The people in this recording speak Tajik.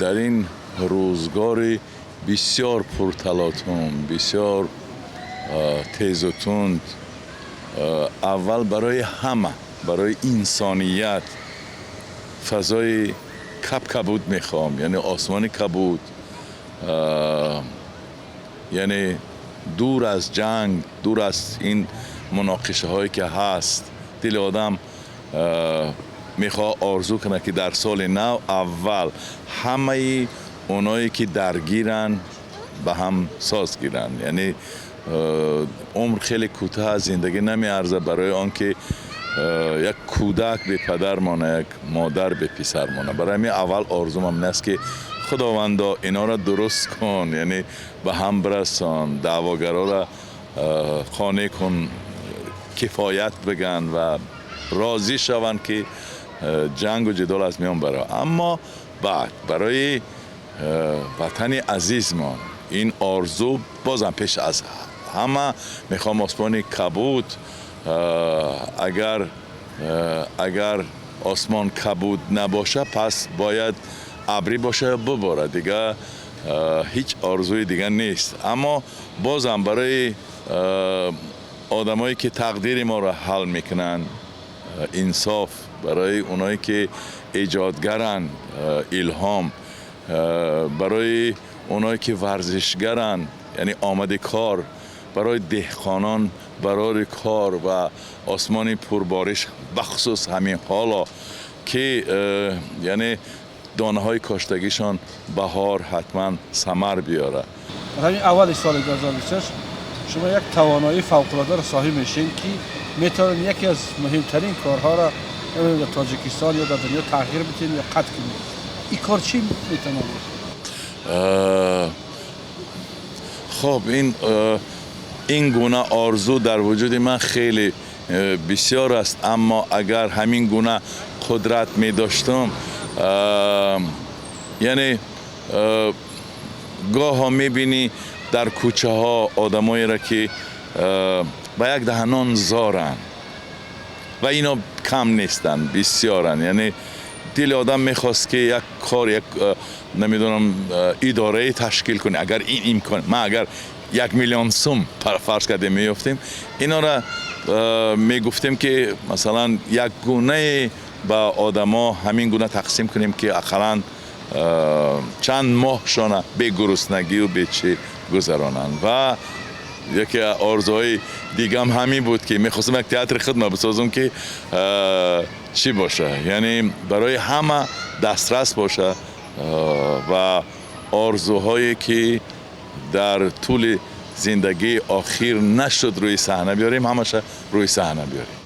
Дар ин рӯзгори бисёр пурталотум, бисёр тезу тунд, аввал барои ҳама, барои инсоният фазои кабуд мехоҳам, яъне осмони кабуд, яъне дур аз ҷанг, дур аз ин муноқишаҳое ки ҳаст. Дили одам мехоҳад орзу кунад, ки дар соли нав аввал ҳамаи оное ки даргиранд, ба ҳам соз гиранд. Яъне умр хеле кӯтоҳ аст, зиндагӣ намеарзад барои он ки як кӯдак бепадар мона, як модар беписар мона. Барои ҳамин аввал орзумам ин аст, ки Худовандо, инҳоро дуруст кун, яъне ба ҳам бирасон, даъвогароро қонеъ кун, кифоят бигӯянд ва розӣ шаванд, ки ҷангу ҷидол аз миён барад. Аммо баъд барои ватани азизмон ин орзу бозам пеш аз ҳама мехоҳам осмони кабуд. Агар осмон кабуд набошад, пас бояд абрӣ боша, биборад. Дига ҳеҷ орзуи дига нест. Аммо бозам барои одамое ки тақдири моро ҳал мекунанд, инсоф, барои оное ки эҷодгаранд, илҳом, барои оное ки варзишгаранд, яъне омади кор, барои деҳқонон барори кор ва осмони пурбориш, бахусус ҳамин ҳоло ки яъне донаҳои коштагишон баҳор ҳатман самар биёрад. Ҳамин аввали соли 2026 шумо як тавоноии фавқулодаро соҳиб мешед, ки метавонед яке аз муҳимтарин корҳоро дар Тоҷикистон ё дар дунё тағйир бидиҳед ё қатъ кунед. Ин кор чӣ метавонад бошад? Хоб, ин гуна орзу дар вуҷуди ман хеле бисёр аст, аммо агар ҳамин гуна қудрат медоштам, яъне гоҳо мебинӣ дар кӯчаҳо одамоеро, ки ба як даҳанон зоранд, ва ино кам нестанд, бисёранд. Яъне дили одам мехост, ки як кор, як намедонам, идорае ташкил кунӣ. Агар ин имкон, ман агар 1 миллион сум, фарз кардем, меёфтем, инора мегуфтем, ки масалан як гунае ба одамо ҳамин гуна тақсим кунем, ки ақаллан чанд моҳшона бегуруснагию бечӣ гузаронанд. Ва яке орзуҳои дигам ҳамин буд, ки мехостам як театри худма бисозам, ки чӣ боша, яъне барои ҳама дастрас боша. Ва орзуҳое ки дар тӯли зиндагӣ охир нашуд рӯи саҳна биёрем, ҳамаша рӯи саҳна биёрем.